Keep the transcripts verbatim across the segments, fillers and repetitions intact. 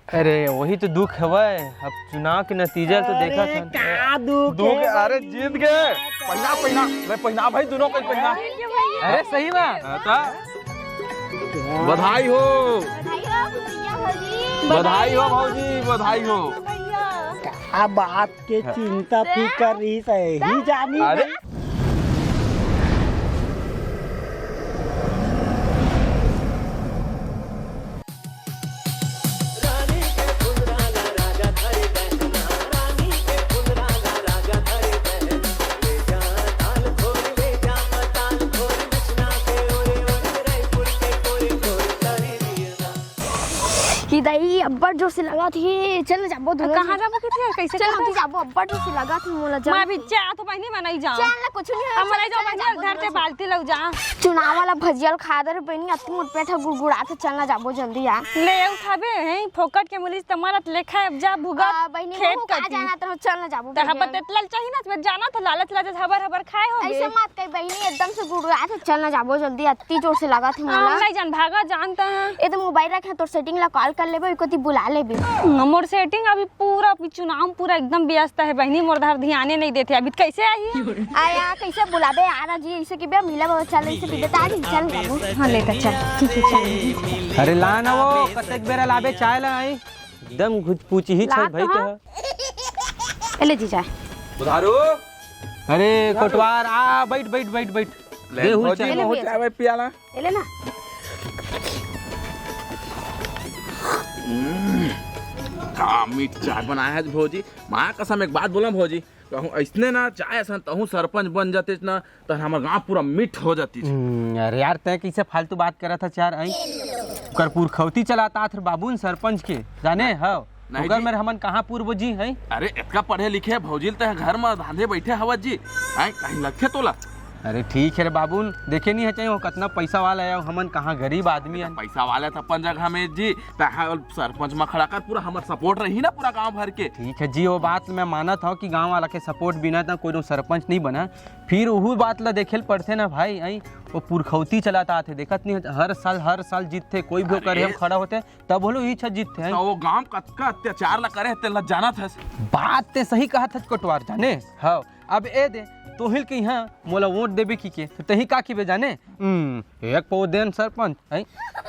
अरे, वही तो दुख हवय। अब चुनाव के नतीजा तो देखत हन। का दुख दुख, हे अरे, भाई? जीत गए। पहिना, पहिना, ले, पहिना भाई, दोनों को पहिना। अरे, सही बा। हाँ, तो बधाई हो। बधाई हो भौजी, बधाई हो। का बात के चिंता फिकर रहिस हे, ही जानी अरे। भाई। कि दाई अब्बड़ जोर से लगत हे, चल ना जाबो दोनों कहाँ झन। जाबो किथे? कैसे चल, करबो? हम जाबो, अब्बड़ जोर से लगत हे मोला, चल। मैं भी जात हूँ बहिनी, मैं नहीं जाऊँ। चल ना, कुछ नहीं होय, हम चल, नहीं जाऊँ चल, बहिनी, जाबो घर से दोनों झन। बाल्टी लग जा। चुनाव वाला भजिया ल खा दे रे बहिनी, अति मोट पेट ह गुड़गुड़ात हे, चल ना जाबो जल्दी आ। ले उठाबे, हैं, फोकट के मुलिस त मरत लेखा, अब जा भुगत आ, बहिनी, खेत महू का कती। जाना त चल ना जाबो त भजिया। बतेतला ल चाही ना, मैं जाना त लालच लालच हबर हबर खाए हो ऐसे बे। मत कही बहिनी, एकदम से गुड़गुड़ात हे, चल ना जाबो जल्दी, अति जोर से लगत हे हम मोला। नहीं जान, भागा जान त। ए तो मोबाइल रखे, तोर सेटिंग ला कॉल कर लेबे, ओकर ती बुला लेबे। मोर सेटिंग अभी पूरा, अभी चुनाव पूरा एकदम व्यस्त हे बहिनी, मोर धर ध्याने नहीं देथे, अभी कैसे आही? आया, कैसे बुलाबे? आ ना जी, ऐसे कि बे मिला बाबा, चल, ऐसे कि बता दी, चल बाबू। हाँ, लेता चल, ठीक है, चल। अरे ला ना वो, कतेक बेरा लाबे चाय ला आई। एकदम घुचपुची ही ला छल भाई तो के हाँ। ह। ए ले जी चाय। बुधारू। अरे कोटवार, आ, बैठ, बैठ, बैठ, बैठ। ले दे, हुल भौजी, चाय। ए ले महू भैया चाय चाय। भाई पियाला। ए ले ना। हम्म, का मीठ चाय बनाए हे आज भौजी। माँ कसम एक बात बोला भौजी, कहूँ ऐसने ना चाय असन तहूँ सरपंच बन जातेच ना, त हमर गाँव पूरा मीठ हो जातिस। हम्म, अरे यार, तैं कैसे फालतू बात करत हस यार, आई? ओकर पुरखौती चलात आत हे बाबू न सरपंच के, जाने हव? नहीं ओकर जी। मेर हमन कहाँ पूर्व जी हैं? अरे, एतका पढ़े लिखे भौजी ल तैं घर म बांधे बैठे हवत जी, हैं? कहीं लगथे तोला? अरे ठीक हे रे बाबू, देखे नहीं हे चाहिए, वो कतना पैसा वाला हे, हमन कहाँ गरीब आदमी अरे, हैं। पैसा वाला त अपन जगह में जी, तैं सरपंच म खड़ा कर, पूरा हमर सपोर्ट रही ना पूरा गांव भर के। ठीक हे जी, वो बात मैं मानत हव कि गांव वाला के सपोर्ट बिना त कोनो सरपंच नहीं बना। फिर उहू बात ला देखे ल पड़थे ना भाई, आई वो पुरखौती चलात आत हे, देखत नहीं हस, हर साल, हर साल जीतथे, कोई भी ओकर अरे। हम खड़ा होथे, तब होलो इच्छा जीतथे, आई। तो वो गांव कतका अत्याचार ला करे हे, तेला जानत हस। बात तैं सही कहत हस कोटवार, जाने हव। अब ए दे, तोहिल के यहाँ मोला वोट देबे की के, तो तही का किबे जाने? हम्म, एक पौ देन सरपंच, आई,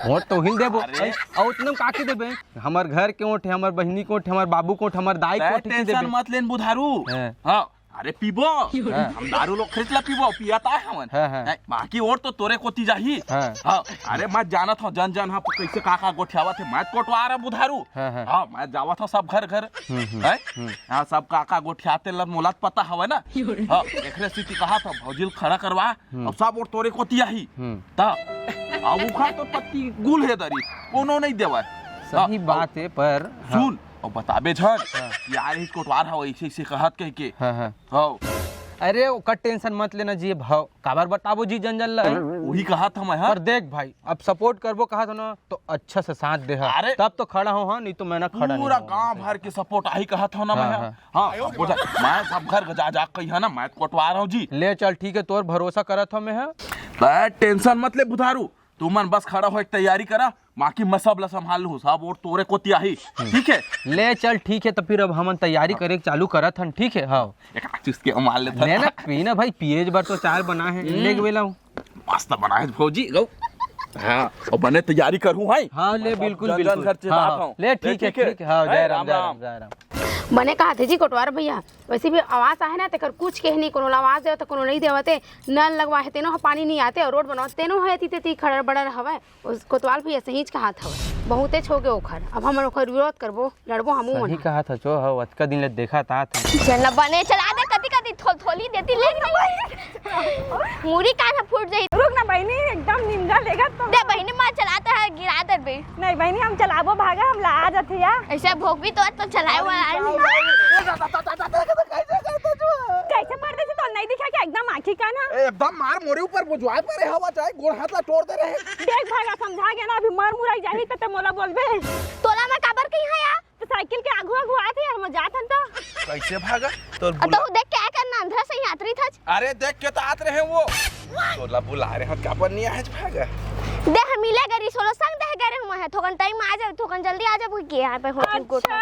वोट तोहिल देबो, अरे। आई, अउ उतने में का की देबे? हमर घर के वोट हे, हमर बहिनी के वोट हे, हमर बाबू के वोट हे, हमर दाई के तैं वोट हे, की टेंशन देबे? मत लेन बुधारू। हाँ। हाँ, अरे पीबो, हाँ। हम दारू लोग खरीद ला पीबो, पियत आए हमन। हाँ, हाँ। नहीं, बाकी वोट तो तोरे कोती जाही। हाँ। हाँ, अरे मैं जानत हूँ जन जन हाँ कैसे का का गोठियावत हे, मैं कोटवार हूँ बुधारू। हाँ, हाँ। हाँ, मैं जावत हूँ सब घर घर। हम्म, हम्म, हैं? हम्म। हाँ, सब का का गोठियाथे ला मोला त पता हवय ना। हाँ, एकरे सेती कहा था भौजी ल खड़ा करवा, हम्म। अब सब वोट तोरे कोती आही। हम्म। त अब उखर तो पत्ती गुल हे दरी, कोनो नहीं देवय। सही हाँ, बात हे, पर हाँ। सुन, अउ बताबे झन, हाँ। यार, ही कोटवार हव, ऐसे, ऐसे कहत कह के। हाँ, हाँ। हव। अरे, ओकर टेंशन मत लेना जी, भाव। काबर बताबो जी जन जन ला? वही कहत हव मैं, हाँ। पर देख भाई, अब सपोर्ट करबो कहत हव ना, तो अच्छा से साथ दे, हाँ। अरे। तब तो खड़ा हव, हाँ, नहीं तो मैं ना खड़ा नहीं पूरा हव। गांव भर के सपोर्ट आही कहत हव ना हाँ, मैं, हाँ। हाँ। हाँ, अब बोझा, मैं सब घर जा, जा कही है ना, मैं कोटवार हव जी। ले चल, ठीक है, तोर भरोसा करत हव मैं, हाँ। तैं टेंशन मत ले बुधारू, तुमन बस खड़ा होय के तैयारी करा, बाकी मैं सब ला संभाल लूँ, सब वोट तोरे कोती आही, हम्म। ठीक है? ले चल, ठीक है, तो फिर अब हमन तैयारी हाँ। करे के चालू करत हन, ठीक है? हाँ। एक आध चुस्की मार लेथन। ले ना, पी ना भाई, पिए बर तो चाय बनाए हे, हम्म। ले के बेला हूँ। मस्त बनाए हे भौजी, गौ। हाँ, अउ बने तैयारी करहूँ, हाय। हाँ, ले, बिल्कुल, जन, जन बिल्कुल। घर से हाँ, बात हाँ। हूँ। ले, ठीक ले, है, ठीक है। ठीक है। हाँ, हाय, जय राम, राम, जय राम। राम, जय राम। बने कहा थे जी कोटवार भैया, वैसे भी आवास आहे ना, तेकर कुछ कहे नहीं, कोनो ला आवास देवत, कोनो नहीं देवत हे, नल लगवा हे, तेनो ह पानी नहीं आते, अउ रोड बनवा, तेनो ह एती तेती खड़र बड़र हवय। उस कोतवाल भी ऐसे ही कहात हवय, बहुतेच होगे ओखर, अब हमन ओखर विरोध करबो, लड़बो हमू मन सही ह। कहात हच ओ, हव, अतका दिन ले देखत आत हन। चल न बने, चला दे, कति कति थो-, थोली देती ले। मुड़ी कान ह फूट जाही। रुक ना बहिनी, एकदम निंदा लेगत तो। दे बहिनी, मार चलात हे, गिरा दे बे। नहीं बहिनी, हम चलाबो भागा, हम ला आ जाथे या। ऐसे भोगबी तो, तो चलाए वाला आदमी। कैसे परदेसी तो नहीं दिखा क्या? एकदम आँखी का ना। ए, एकदम मार मोरे ऊपर बुझवाए परे हवा, चाहे गोड़ हाथ ला तोड़ दे रहे। देख भागा, समझा गया ना, अभी मर मुराई जाही त ते मोला बोलबे। तोला मैं काबर कही हां या? तो साइकिल के आगू आगू आत हे यार, मैं जात हन तो। कैसे भागा? तोर अब बुला- तो देख के आय करना, अंधरा से ही आत रही था। अरे देख के तो आत रहे वो। तोला बुला रहे हन, काबर नहीं आए भागा? दे हम मिले गरी सोलो संग दे अरे, मैं है, थोकन टाइम में आ जाओ, थोकन जल्दी आ जाओ, के यहाँ पे होटल को। अच्छा,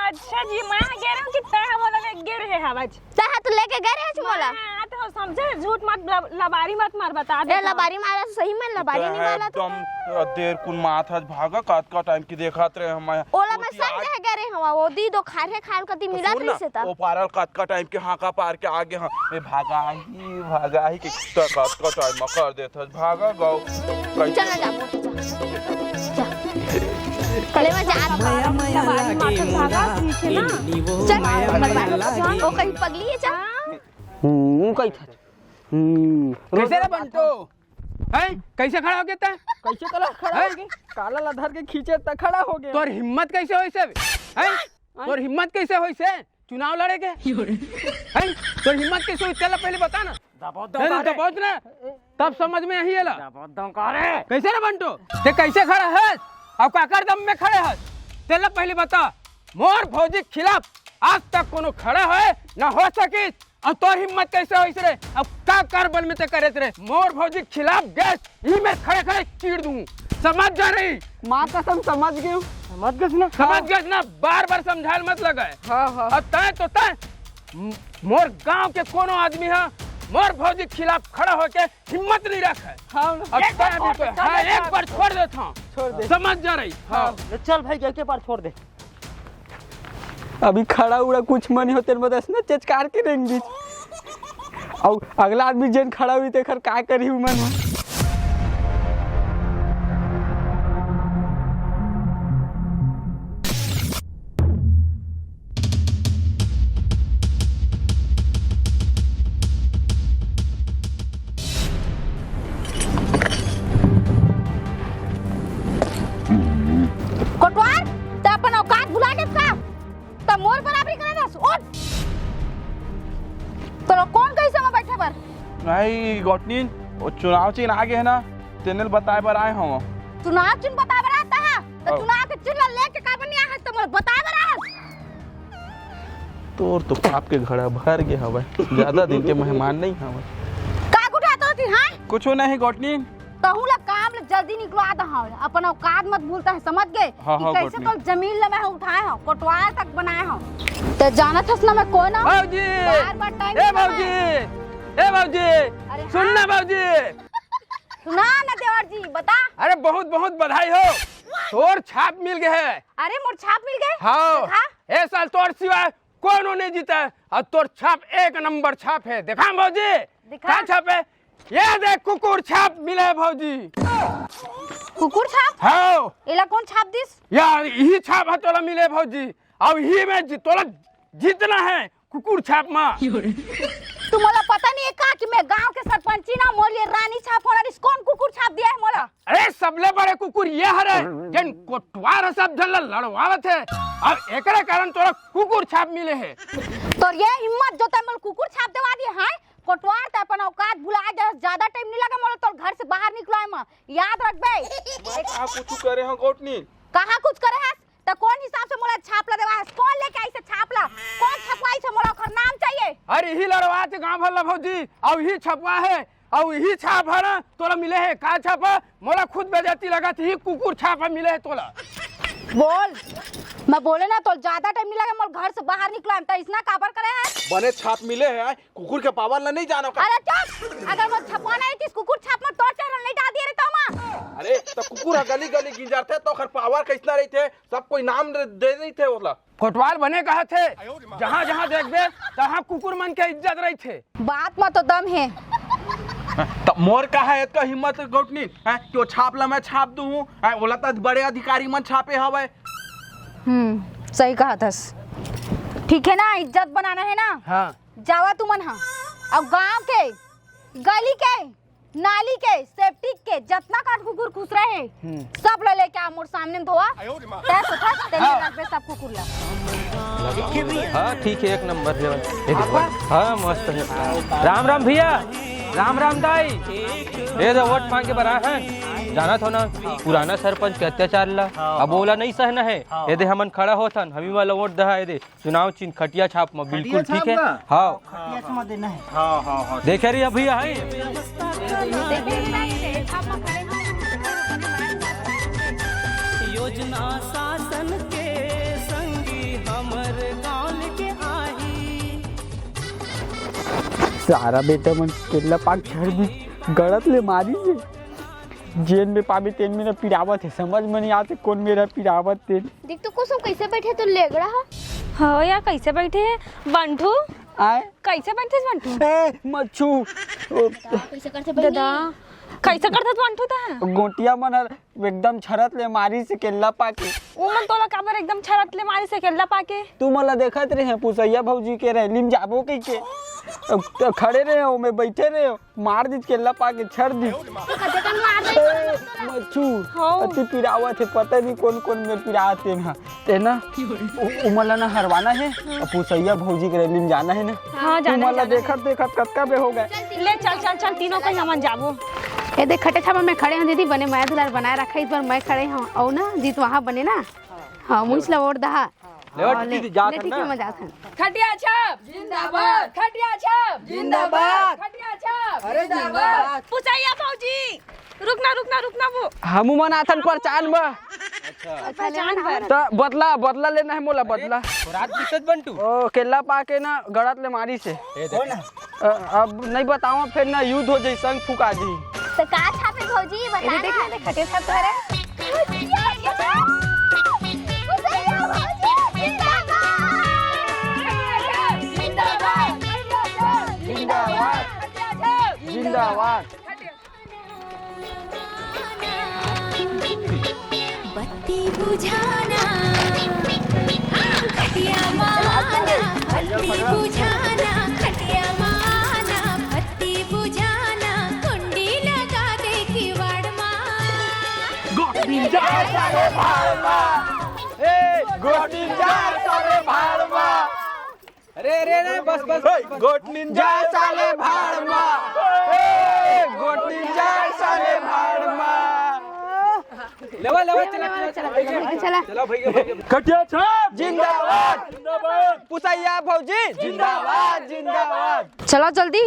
अच्छा जी, मैं गे रहे हूँ कि तय बोला ले गे रहे हवज। तय तो लेके गए रहे मोला। मैं तो समझे, झूठ मत लब-, लबारी मत मार, बता दे ए, तो। लबारी मारा तो सही में लबारी नहीं मारा तो। एकदम देर कुन माथा भागा, कतका टाइम की देखत रहे हम। ओला मैं ओती समझे आज गे रहे हवा, वो दी दो खारे खाल कती तो मिलत सुन ना, रही से ता। वो पारल कतका टाइम के हाका पार के आगे हम। ए, भागा ही, भागा ही कि कतका टाइम में कर देत हस, भागा गौ। चल ना जा, मोटू, जा। जा। ले मैं जा रहा हूँ। मया मया लागे मोरा, भागा, ठीक है ना? चल, मया मया लागे। ओ कहीं पगली है, चल। हम्म, कहीं था। हम्म, कैसे रे बंटो? हैं? कैसे खड़ा हो गया तै? कैसे तला खड़ा हैं? हो गया? काला ला धर के खींचे त खड़ा हो गया। तोर हिम्मत कैसे होइस? हैं? तोर हिम्मत कैसे होइस? चुनाव लड़े के? हैं? तोर हिम्मत कैसे होइस? तेला पहले बता ना। दबाओ, नहीं, दबाओ रे। दबाओ ना। तब समझ में आही एला। दबाओ, दबाओ रे। कैसे रे बंटो? तै कैसे खड़ा हस? अउ काकर दम में खड़े हस? तेला पहले बता। मोर भौजी के खिलाफ आज तक कोनो खड़ा होय ना हो सकिस। अउ तोर हिम्मत कैसे होइस रे? अब का कर बल में तै करेस रे? मोर भौजी के खिलाफ गेस, ई में खड़े खड़े चीर दूं। समझ जा रही? माँ कसम समझ गए हूँ। समझ गए ना? समझ गए ना? बार बार समझाल मत लगाए। हाँ, हाँ। अब तय तो तय, म-, मोर गांव के कोनो आदमी है, मोर भौजी के खिलाफ खड़ा होके हिम्मत नहीं रखे। हाँ। अब एक बार तय भी छोड़ तो, दे, हाँ, एक एक बार बार छोड़ देता हूँ। छोड़ दे। समझ जा रही? हाँ। हाँ। ले चल भाई, एक बार छोड़ दे। अभी खड़ा उड़ा कुछ मन होते न बता, ऐसे ना चचकार के रेंग दीस। अउ अगला आदमी जेन खड़ा हुई, तेखर का करही उमन ह? कोटवार, तै अपन औकात भुला गेस का? त मोर बराबरी करे रस, उठ। तोला कोन कहिस मैं बैठे बर? नहीं, गोटनीन, वो चुनाव चिन्ह आगे है ना, तेने ल बताए बर आए हव। चुनाव चिन्ह बताए बर आता है? त अउ। चुनाव के चिन्ह ला लेके काबर नहीं आए हस, त मोला बताए बर आए हस? तोर तो पाप के घड़ा भर गे हवय, ज्यादा दिन के मेहमान नहीं हवय। का गुठात होती, हाँ? कुछो नहीं, गोटनीन। तहूँ ला काम ले जल्दी निकलवा दे हव, अपन औकात मत भूलता है, समझ गए? हाँ, कि हाँ, कैसे गोटनी। तोर जमीन ला मैं उठाए हव, कोटवार तक बनाए हव। ते जानत हस ना मैं कोन हव? भौजी! बार बार टाइम ए भौजी! ए भौजी! अरे सुन हाँ। ना भौजी! सुना ना देवर जी, बता। अरे बहुत बहुत बधाई हो, तोर छाप मिल गए है। अरे मोर छाप मिल गए? हाँ। देखा? ए साल तोर सिवा कोनो नहीं जीता है, अउ तोर छाप एक नंबर छाप है। देखा भौजी, दिखा। का छाप है? ये देख, कुकुर छाप मिले है भौजी। कुकुर छाप? हाँ। एला कोन छाप दिस? यार, यही छाप है तोला मिले भौजी। अब यही में जि-, तोला जीतना है कुकुर छाप मा। तू मोला पता नहीं है का कि मैं गांव के सरपंची ना, मोर ये रानी छाप होना रिस, कोन कुकुर छाप दिया है मोला? अरे, सबले बड़े कुकुर ये हरे, जेन कोटवार ह सब झन ल लड़वावत हे। अब एकरे कारण तोला कुकुर छाप मिले हे। तोर ये हिम्मत जो तै मोला कुकुर छाप देवा दिए, हाँ? कोटवार, तै अपन औकात भुला दे, ज्यादा टाइम नहीं लगा मोला तोर घर से बाहर निकलवाए म, याद रखबे। मैं का कुछ करे हंव गोटनी? कहाँ कुछ करे हस? त कोन हिसाब से मोला छाप ला देवा हस? कोन लेके आइस हे छाप ला? कोन छपवाइस हे? मोला ओखर नाम चाहिए। अरे, इही लड़वा थे गांव भर ला भौजी, अउ इही छपवा हे, अउ इही छाप हे ना, तोला मिले हे। का छाप हे? मोला खुद बेइज्जती लगत हे, इही कुकुर छाप हे मिले हे तोला। बोल, मैं बोले ना, तोला ज्यादा टाइम नहीं लगे, मोला घर से बाहर निकलवाए म, त इसना काबर करे हे? बने छाप मिले हे, कुकुर के पावर ला नहीं जानो का? अरे चुप! अगर मोला छपवाना रहितिस कुकुर छाप म, तोर चेहरा नहीं डाल दिए रहे तो माँ। अरे, त कुकुर ह गली गली गिंजरथे, त ओखर पावर कइसना रहिथे? सब कोई नाम दे, दे रहिथे ओला। कोटवार बने कहत हे, जहाँ जहाँ देखबे, तहाँ कुकुर मन के इज्जत रहिथे। बात म तो दम हे। त मोर का हे एतका हिम्मत गोटनी, हैं, कि वो छाप ला मैं छाप दूँ, हैं, ओला त बड़े अधिकारी मन छापे हवय। हम्म, सही कहत हस। ठीक है ना, इज्जत बनाना है ना? हाँ। जावा तुमन हा, अउ गांव के, गली के, नाली के, सेप्टिक के जतना काट कुकुर खुसरे हे, हम्म। सब ल लेके आ मोर सामने धोवा। तै सोचा, तेने हाँ। रखबे सब कुकुर ला। हाँ, ठीक है, एक नंबर है। एक नंबर। हाँ, मस्त है। राम राम भैया, राम राम दाई। ये दे वोट मांगे बर आए हन, जानत हो ना, पुराना सरपंच के अत्याचार ला, अब ओला नहीं सहना है। ये दे हमन खड़ा होथन, हमी वाला वोट दहा, ये दे। चुनाव चिन्ह खटिया छाप म, बिल्कुल ठीक है। हाँ। खटिया छाप म देना है। हाँ, हाँ, हाँ। देखे रही अभी है। देखे रही। ना शासन के संगी हमर गांव के आही। सारा बेटा मन केला पाक झड़ भी गड़त ले मारी से। जेन में पाबे तेन में न पिरावत हे, समझ में नहीं आते कौन मेरा पिरावत तेन। देख तो कुसुम कैसे बैठे तो लेगड़ा हा। हो यार, कैसे बैठे हे बंठू? आए? कैसे बैठे बंठू? ए, मच्छू। ओ, कैसे करते दादा, कैसे करते बंठू ता? गोटिया मन हर एकदम छरत ले मारी से केला पाके। ओ मन तोला काबर एकदम छरत ले मारी से केला पाके? तू मोला देखत रहे पुसैया भौजी के रैली में जाबो कहि के। त खड़े रहे हो, मैं बैठे रहे हो, मार दीच केला पाके छर दी। तो कते कन मार दे ए, मच्छू, हाँ। अति पिरावत हे, पता नहीं कौन कौन में पिरात हे ना। ते ना, उ-, उमन ला ना हरवाना हे, हाँ। अब पुसैया भौजी के रैली में जाना हे ना। हाँ, जाना हे, उमन ला जाना हे। देखत देखत कतका बे हो गए। ले चल, चल, चल, तीनों कहीं हमन जाबो। ए देख, खटे छापा में खड़े हों दीदी, बने मया दुलार बनाए रखा, इस बार मैं खड़े हों, अउ ना जीत वहाँ बने ना। हाँ, मुझ ला वोट दहा। ले, हाँ, ले, दीदी, जात ले, हन ठीक ना। हे, मैं जात हन। खटिया छाप जिंदाबाद, खटिया छाप जिंदाबाद। खटिया छाप अरे जिंदाबाद। पुसैया भौजी, रुकना, रुकना, रुकना वो। हमू मन आथन परचान बर। अच्छा। परचान बर। त बदला, बदला लेना हे मोला, बदला। रात दिक्कत बंटू। ओ, केला पाके ना गड़त ले मारी से। ए, देख। अ, अब नहीं बताओ, फिर ना युद्ध हो जाई, संग फुका दी। तो का छापे भौजी, बता एदे देख ना। ना, देख, खटिया छाप तो हरे। जिंदाबाद। जिंदाबाद। जिंदाबाद। जिंदाबाद। बत्ती बुझाना, खटिया माना, बत्ती बुझाना, खटिया माना, बत्ती बुझाना, कुंडी लगा दे किवाड़ मा। गोठिन जाय सारे भाड़ मा। ए, गोठिन जाय सारे भाड़ मा। अरे, अरे, अरे, बस, बस। ए, गोठिन जाय साले भाड़ मा। ए, गोठिन जाय साले भाड़ मा। लेवा, लेवा, चला, चला, चला, चला, चला। चला, भैया, भैया। खटिया छाप जिंदाबाद। जिंदाबाद। पुसैया भौजी जिंदाबाद, जिंदाबाद। चला जल्दी,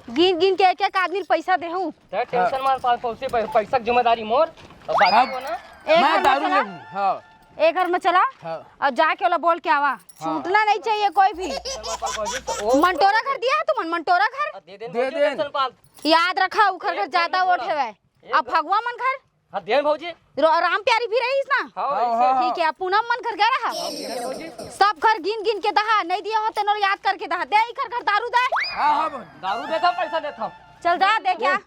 गिन गिन के एक एक आदमी ल पैसा देहूं। ते टेंशन मत पा, पौसी पै-, पैसा के जिम्मेदारी मोर। अब बाकी अब वो ना, एक मैं घर में दारू चला। लेबू, हाँ। एक घर में चला हाँ। और जाके ओला बोल के आवा, हाँ। छूटना नहीं चाहिए कोई भी। टेंशन मत पा, पौसी, तो वो मंटोरा घर दिया है तुमन, मंटोरा घर? दे देन, दे भौजी, देन। टेंशन पाल। याद रखा, उखर घर एक जाता दिन वोट बोला। हेवय। एक अब फगुआ मन घर? हाँ, देन भौजी। रो-, राम प्यारी भी रहीस ना? हाँ, हाँ, रहीस। हाँ। ठीक है, अब पूनम मन घर गया रहा? हाँ, भौजी। सब घर गिन गिन के दहा, नहीं दिया हो तेनो याद करके दहा। दे, इखर घर दारू दे। हाँ, हाँ, बन। दारू देता, पैसा देता। चल जा, दे क्या?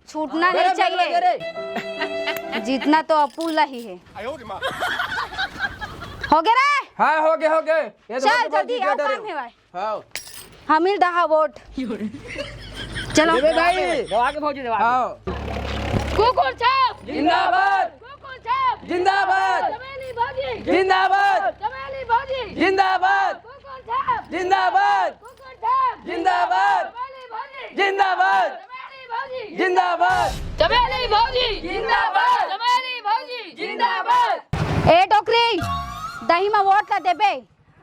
छूटना नहीं चाहिए। जीतना तो अपू ला ही है। हो गया रे? हाँ, हो गए, हो गए। ये तो चल, बस जल्दी भौजी आओ, दे रहे काम हो। है भाई। हाँ। हमिल दहा वोट। चलो। देवे भाई। दवा के भौजी, दवा के। हाँ। कुकुर छाप। जिंदाबाद। कुकुर छाप। जिंदाबाद। चमेली भौजी। जिंदाबाद। चमेली भौजी। जिंदाबाद। कुकुर छाप। जिंदाबाद। कुकुर छाप। जिंदाबाद। चमेली भौजी। जिंदाबाद। चमेली भौजी। जिंदाबाद। चमेली भौजी। जिंदाबाद। चमेली भौजी। जिंदाबाद। ए डोकरी, दही में वोट ला देबे।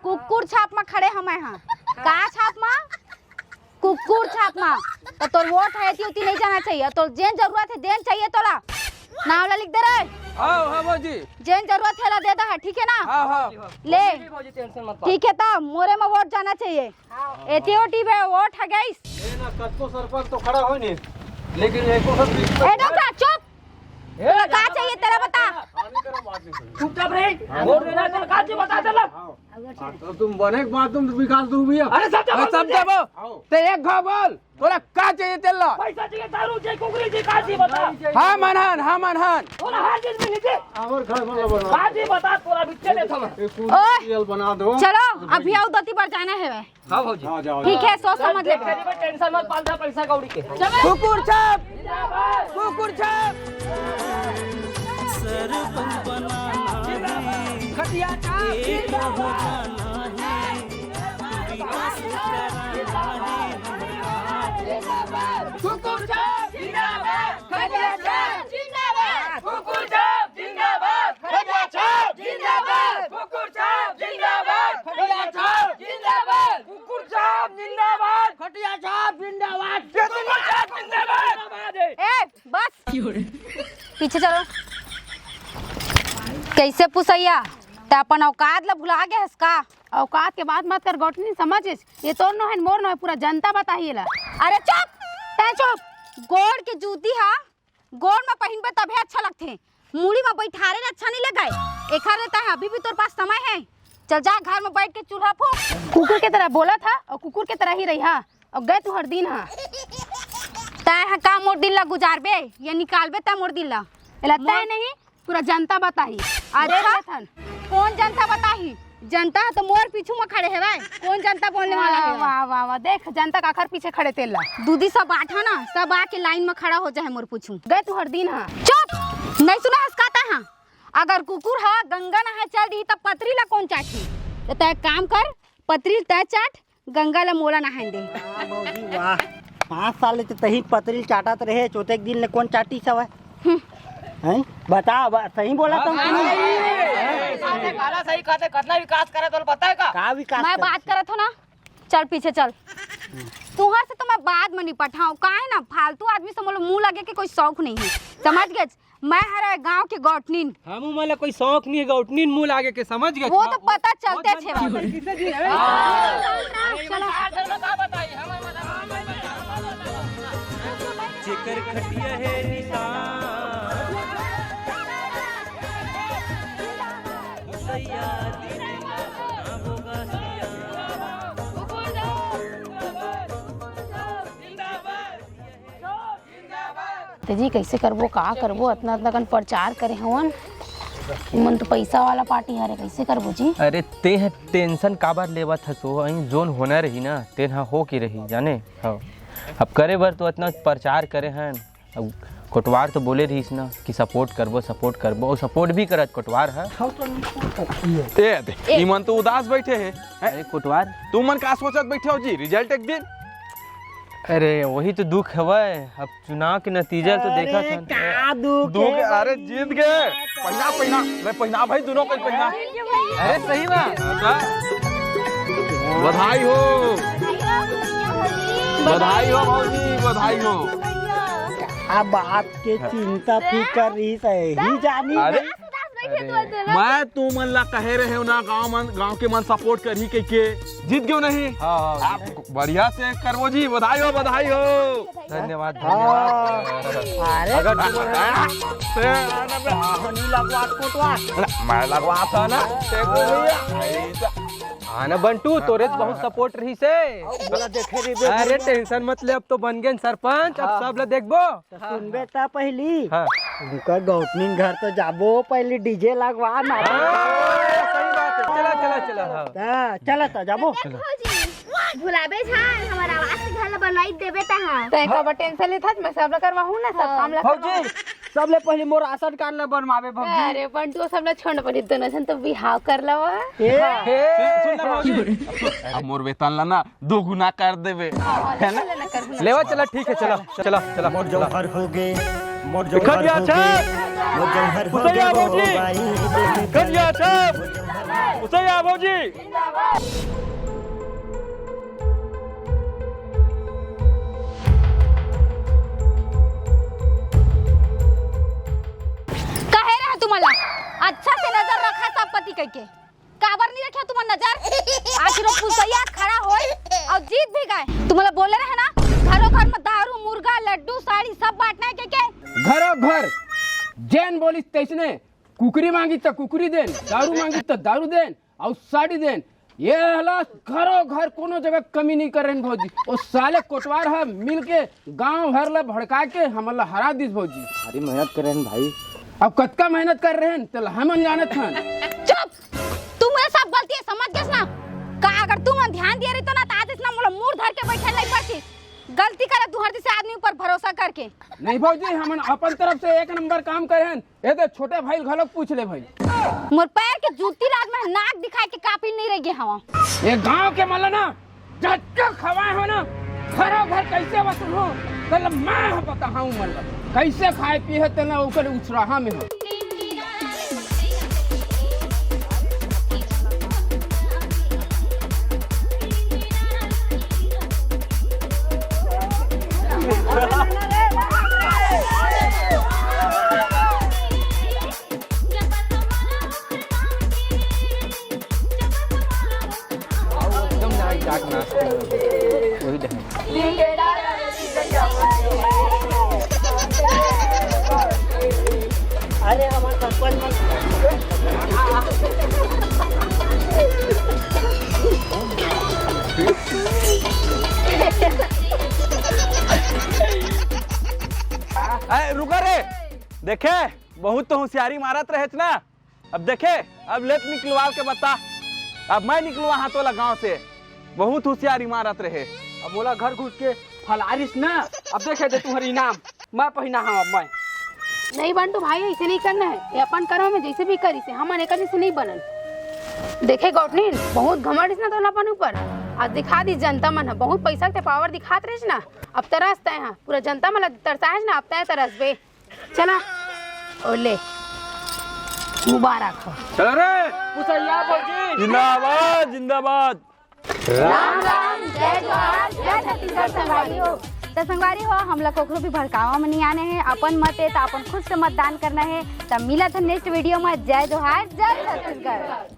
कुकुर छाप म खड़े हवं मैं हा। का छाप म? कुकुर छाप म। त तोर वोट हे, एती ओती नहीं जाना चाहिए। तोर जेन जरूरत हे, जेन चाहिए तोला, नाम ला लिख दे रे। हाँ, हाँ, भौजी। जेन जरूरत हे, ला दे दे, ठीक है ना? हाँ, हाँ। ले। भौजी, टेंशन मत पा। ठीक है, त मोरे म वोट जाना चाहिए। एती ओती बे वोट ह गइस। ए ना, कतको सरपंच तो खड़ा होय ने, लेकिन एको सब ए डोकरा, चुप। ए, तोला का चाहिए तेला बता। चुपचाप रही। वोट देना है, तेला का चाहिए बता तेला। हाँ, तो तुम बने के बाद तुम विकास दो भैया। अरे सब अरे सब देबो। आओ। ते एक घाव बोल, तोला का चाहिए तेला? पैसा चाहिए, दारू चाहिए, कुकरी चाहिए, का चाहिए बता। हाँ मनहन, हाँ मनहन। तोला हर चीज मिली थी। हमर घर में बना। का चाहिए बता, तोला बिच्चे ले थमा। एक ओए। कुरियल बना दो। चलो, अभी आओ, दती बर जाना है। हाँ भौजी। हाँ, जाओ, ठीक जाओ। है, सोच समझ ले। देख, तेरी कोई टेंशन मत पाल, जा पैसा कौड़ी के। कुकुर छाप। कुकुर छाप। खटिया छाप। कुकुर छाप जिंदाबाद। खटिया छाप जिंदाबाद। कुकुर छाप जिंदाबाद। खटिया छाप जिंदाबाद। कुकुर छाप जिंदाबाद। खटिया छाप जिंदाबाद। कुकुर छाप जिंदाबाद। खटिया छाप जिंदाबाद। कुकुर छाप जिंदाबाद। ए, बस। पीछे चलो। कैसे पुसैया, तैं अपन औकात ला भुला गे हस का? औकात के बात मत कर गौटनी, समझिस? ये तोर नोहे, मोर नोहे, पूरा जनता बताही एला। अरे चुप! तैं चुप! गोड़ के जूती हा गोड़ म पहिनबे तभे अच्छा लगथे, मुड़ी म बैठारे ले अच्छा नहीं लगय। एखर ले तैं अभी भी तोर पास समय हे, चल जा घर म बैठ के चूल्हा फूंक। कुकुर के तरह बोलत हा अउ कुकुर के तरह ही रहिहा अउ गय तुंहर दिन हा। तैं हा का मोर दिन ला गुजारबे या निकालबे तैं मोर दिन ला? एला तैं मोर नहीं, पूरा जनता बताही। अच्छा, कौन जनता बताही? जनता ह तो मोर पीछू म खड़े हवय, कौन जनता बोलने वाला हे? वाह, वाह, वाह, देख जनता काखर पीछे खड़े तेला। दूधी सब आठ ह ना, सब आके लाइन म खड़ा हो जाए मोर पीछू। गय तुंहर दिन हा। चुप, नहीं सुने हस का तैं हा? अगर कुकुर ह गंगा नहाए चल दिही त पतरी ला कौन चाटही? त तैं एक काम कर, पतरी ल तैं चाट, गंगा ल मोला नहाए दे। वाह भौजी वाह, पाँच साल ले तो तही पतरी ल चाटत रहे, चौथे एक दिन ले कौन चाटी सवय? हम्म। हैं? बता, ब-, सही बोला तो? हाँ, हाँ, हाँ। काला सही कहते, कितना विकास करे तो पता है का? का विकास मैं करे? बात करत हो ना, चल पीछे चल। तुहर से तो मैं बाद में निपटाऊं, काहे ना फालतू आदमी से मोला मुंह लगे के कोई शौक नहीं है, समझ गए? मैं हर गांव के गौटनीन। हमू मन ला कोई शौक नहीं है गौटनीन मुंह लागे के, समझ गए? वो तो पता चलते छे बाबा। चलो। जेकर खटिया है निशान, भैया दीदी ना होगा सियान। ते जी, कैसे करबो, का करबो? अतना, अतना कन प्रचार करे हवन। इमन तो पैसा वाला पार्टी हरे, कैसे करबो जी? अरे, ते ह टेंशन काबर लेवत हस? ओ, अहीं जोन होना रही ना, तेन ह हो के रही, जाने? हाँ। अब करे बर तो अतना प्रचार करे हन। अब कोटवार तो बोले रहीस ना कि सपोर्ट करबो, सपोर्ट करबो, अउ सपोर्ट भी करत कोटवार ह। ए, दे, ए। इमन तो उदास बैठे हे। हैं? अरे कोटवार। तुमन का सोचत बैठे हो जी, रिजल्ट एक दिन? अरे, वही तो दुख हवय। अब चुनाव के नतीजा तो अरे, देखत हन। का दुख दुख, हे अरे, भाई? जीत गए। पहिना, पहिना, ले पहिना भाई, दोनों को पहिना। अरे, सही बात। हाँ। बधाई हो, बधाई हो भौजी, बधाई हो। का बात के चिंता फिकर रही सही जानी। अरे, अरे। मैं तुमन ला कहे रहे हो ना, गांव मन, गांव के मन सपोर्ट करही कह के, जीत गयो नहीं? हाँ, हाँ। आप बढ़िया से करबो जी, बधाई हो, बधाई हो। धन्यवाद, हाँ। धन्यवाद। अरे, अगर तुमन ला, ए, ए, ए, ए, नहीं लगवा कोटवा। ना, मैं लगवा था ना, देखो भैया, ऐसा। हाँ ना बंटू, तोरे तो बहुत सपोर्ट रही से। अरे टेंशन मत ले, अब तो बन गए सरपंच, अब हाँ। सब ला देखबो। त सुनबे त पहिली। हाँ। उनकर गौतनी घर तो जाबो, पहिली डीजे लगवा ना। हाँ, सही बात है। चला, चला, चला, हाँ। हाँ, चला त जाबो। भौजी, भुलाबे झन, हमर आवास के घर ल बनवाई देबे त हाँ। तैं काबर टेंशन लेत हस, मैं सब ल करवाहूँ ना, सब हाँ। काम ल भौजी, करवाहूँ। सबले पहिली मोर राशन कार्ड ल बनवाबे भौजी। अरे बंटू, सब ल छोड़, पहिली दोनों झन तो बिहाव कर लवा। ए। हे। सुन, सुन ना भौजी, अब मोर वेतन ल ना दोगुना कर देबे, है ना? लेवा चला, ठीक है, चला, चला, चला, मोर चला। जौहर हो गे, मोर जौहर हो गे, मोर जौहर हो गे, भौजी। कहे रहा तुमन ला, अच्छा से नजर रखा सब पति कह के। काबर नहीं रखे तुमन नजर? आखिर वो पुसैया खड़ा होय अउ जीत भी गए। तुमन ला बोले रहे ना, घरों घर में दारू, मुर्गा, लड्डू, साड़ी सब बांटना है, के, के? घरों घर, जेन बोलिस तैसने, कुकरी मांगी त कुकरी देन, दारू मांगी त दारू देन, अउ साड़ी देन। ये हला घरों घर कोनो जगह कमी नहीं करेन भौजी। वो साले कोटवार ह मिल के गांव भर ला भड़का के हमन ला हरा दिस भौजी। भारी मेहनत करेन भाई। अब कतका मेहनत कर रहे हैं, तेला हमन जानत हन। चुप! तुमरे सब गलती है, समझ गेस ना? का अगर तुमन ध्यान दिए रहितो ना, त आज इतना मोला मुड़ धर के बैठे नहीं पड़ती। गलती करे तुहर जैसे आदमी ऊपर भरोसा करके। नहीं भौजी, हमन अपन तरफ से एक नंबर काम करे हन। ए दे, छोटे भाई घलोक पूछ ले भाई। मोर पैर के जूती ला आज मैं नाक दिखाए के काबिल नहीं रह गए हवा। ये गांव के मन ला ना, जतका खवाए हो ना, घरों घर कैसे वसूल हो, कल मैं बताऊं मन ला। कैसे खाए पिए है तेना ओकर उछराहा में हो। वही देखें। अरे, हमारे सरपंच अरे, रुका रे। देखे, बहुत तो होशियारी मारत रहेच ना। अब देखे, अब लेत निकलवा के बता। अब मैं निकलवा हाथों ला गांव से। बहुत होशियारी मारत रहे। अब मोला घर घुस के फलारिस ना। अब देखे दे तुम्हारी इनाम। मैं पहिना हूँ अब मैं। नहीं बंटू भाई, ऐसे नहीं करना है। ये अपन कर्म में जैसे भी करिस हे, हमन एकर जैसे नहीं बनन। देखे गौटनी, बहुत घमंड हे ना तोला अपन ऊपर। आज दिखा दी जनता मन ह, बहुत पैसा के पावर दिखात रहिस ना। अब तरस तय ह, पूरा जनता मन ला तरसाए ना, अब तय तरसबे। चला, ओ ले, मुबारक हो। चलो रे, पुसैया भौजी। जिंदाबाद, जिंदाबाद। राम राम, जय जोहार, जय छत्तीसगढ़ संगवारी हो। त संगवारी हो, हमला कोखरो भी भड़कावा म नहीं आने हे, अपन मत हे त अपन खुद से मतदान करना हे। त मिलत हे नेक्स्ट वीडियो म। जय जोहार, जय छत्तीसगढ़।